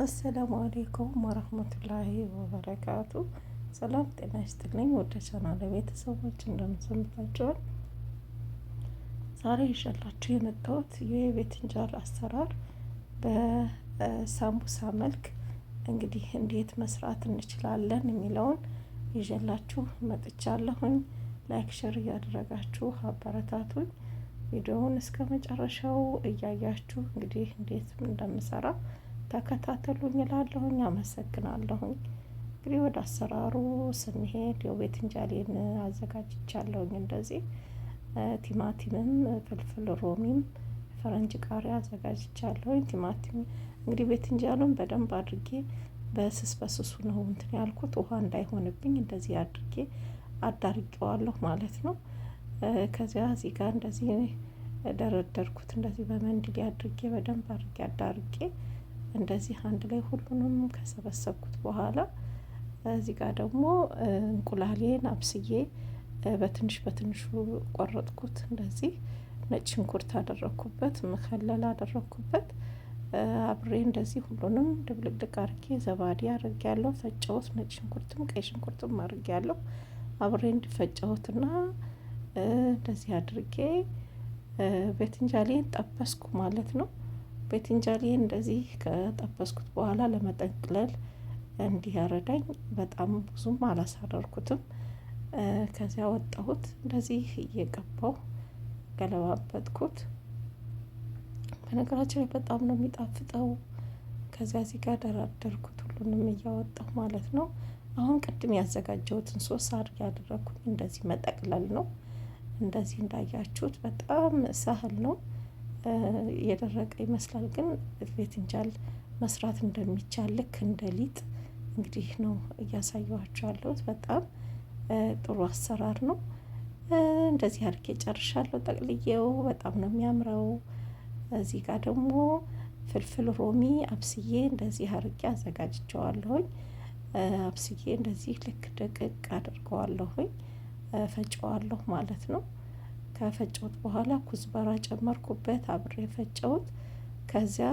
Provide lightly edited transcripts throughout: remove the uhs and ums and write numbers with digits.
السلام عليكم ورحمة الله وبركاته። ሰላም ጤና ይስጥልኝ። ወደ ቻናል ቤተሰቦች እንደምን ሰንብታችኋል? ዛሬ ይዤላችሁ የመጣሁት የቤትንጃል አሰራር በሳምቡሳ መልክ እንግዲህ እንዴት መስራት እንችላለን የሚለውን ይዤላችሁ መጥቻለሁኝ። Like share እያደረጋችሁ አበረታቱኝ። ቪዲዮውን እስከ መጨረሻው እያያችሁ እንግዲህ እንዴት እንደምሰራ ተከታተሉኝ እላለሁኝ። አመሰግናለሁኝ። እንግዲህ ወደ አሰራሩ ስንሄድ የቤትንጃሌን አዘጋጅቻለሁኝ። እንደዚህ ቲማቲምም فلفل رومي ም ፈረንጅ ቃሪያ አዘጋጅቻለሁኝ። ቲማቲም እንግዲህ ቤትንጃሉን በደንብ አድርጌ በስስ በስሱ ነው እንትን ያልኩት ውሃ እንዳይሆንብኝ እንደዚህ አድርጌ አዳርጌዋለሁ ማለት ነው። ከዚያ እዚህ ጋር እንደዚህ ደረደርኩት። እንደዚህ በ منديل አድርጌ በደንብ አድርጌ አዳርጌ እንደዚህ አንድ ላይ ሁሉንም ከሰበሰብኩት በኋላ እዚህ ጋር ደግሞ እንቁላሌን አብስዬ በትንሽ በትንሹ ቆረጥኩት። እንደዚህ ነጭ ሽንኩርት አደረግኩበት፣ مخلل አደረግኩበት። አብሬ እንደዚህ ሁሉንም ድብልቅልቅ አርጌ زبادي አርጌ ያለው ፈጨሁት። ነጭ ሽንኩርትም ቀይ ሽንኩርትም አርጌ ያለው አብሬ እንዲፈጨሁትና እንደዚህ አድርጌ ቤትንጃሌን ጠበስኩ ማለት ነው። ቤትንጃሌን እንደዚህ ከጠበስኩት በኋላ ለመጠቅለል እንዲያረዳኝ በጣም ብዙም አላሳረርኩትም። ከዚያ ወጣሁት እንደዚህ እየቀባው ገለባበጥኩት። በነገራችን ላይ በጣም ነው የሚጣፍጠው። ከዚያ እዚህ ጋር ደራደርኩት ሁሉንም እያወጣሁ ማለት ነው። አሁን ቅድም ያዘጋጀሁትን ሶስ አድርጌ ያደረግኩኝ እንደዚህ መጠቅለል ነው። እንደዚህ እንዳያችሁት በጣም سهل ነው። የደረቀ ይመስላል፣ ግን ቤትንጃል መስራት እንደሚቻል ልክ እንደ ሊጥ እንግዲህ ነው እያሳየኋችሁ ያለሁት። በጣም ጥሩ አሰራር ነው። እንደዚህ አድርጌ ጨርሻለሁ ጠቅልዬው። በጣም ነው የሚያምረው። እዚህ ጋር ደግሞ فلفل رومي አብስዬ እንደዚህ አድርጌ አዘጋጅቸዋለሁኝ። አብስዬ እንደዚህ ልክ ደቅቅ አድርገዋለሁኝ፣ ፈጨዋለሁ ማለት ነው። ከፈጨሁት በኋላ كزبرة ጨመርኩበት፣ አብሬ ፈጨሁት። ከዚያ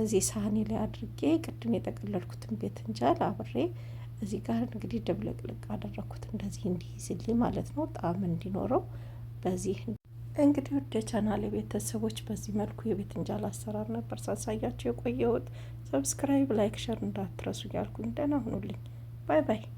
እዚህ ሳህኔ ላይ አድርጌ ቅድም የጠቀለልኩትን ቤትንጃል አብሬ እዚህ ጋር እንግዲህ ድብልቅልቅ አደረግኩት፣ እንደዚህ እንዲይዝልኝ ማለት ነው፣ ጣዕም እንዲኖረው። በዚህ እንግዲህ ወደ ቻናል ቤተሰቦች በዚህ መልኩ የቤትንጃል አሰራር ነበር ሳሳያችሁ የቆየሁት። Subscribe፣ like፣ share እንዳትረሱ እያልኩኝ ደህና ሁኑልኝ። Bye bye።